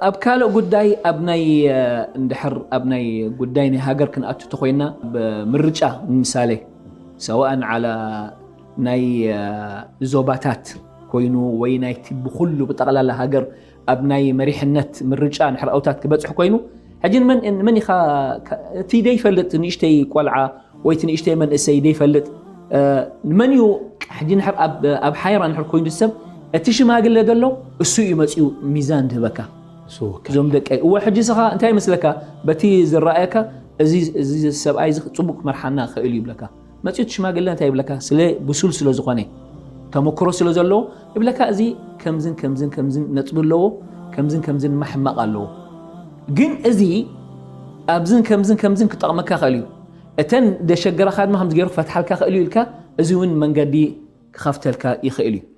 ኣብ ካልእ ጉዳይ ኣብ ናይ እንድሕር ኣብ ናይ ጉዳይ ናይ ሃገር ክንኣቱ ተኮይና ብምርጫ ንምሳሌ ሰዋእን ዓላ ናይ ዞባታት ኮይኑ ወይ ናይቲ ብኩሉ ብጠቕላላ ሃገር ኣብ ናይ መሪሕነት ምርጫ ንሕርኣውታት ክበፅሕ ኮይኑ ሕጂ ንመን ኢኻ እቲ ደይፈልጥ ንእሽተይ ቆልዓ ወይ እቲ ንእሽተይ መንእሰይ ደይፈልጥ ንመን እዩ ሕጂ ንሕር ኣብ ሓይራ ንሕር ኮይኑ ሰብ እቲ ሽማግለ ዘሎ እሱ እዩ መፅኡ ሚዛን ድህበካ እዞም ደቀይ እወ ሕጂ ስኻ እንታይ ይመስለካ በቲ ዝረኣየካ እዚ ሰብኣይ ጽቡቅ ክመርሓና ክእል እዩ ይብለካ መፅኡ እቲ ሽማግለ እንታይ ይብለካ ስለ ብሱል ስለ ዝኾነ ተመክሮ ስለ ዘለዎ ይብለካ እዚ ከምዝን ከምዝን ከምዝን ነጥቢ ኣለዎ ከምዝን ከምዝን ማሕማቅ ኣለዎ ግን እዚ ኣብዝን ከምዝን ከምዝን ክጠቕመካ ክእል እዩ እተን ደሸገራኻ ድማ ከምዚ ገይሩ ክፈትሓልካ ክእል እዩ ኢልካ እዚ እውን መንገዲ ክኸፍተልካ ይኽእል እዩ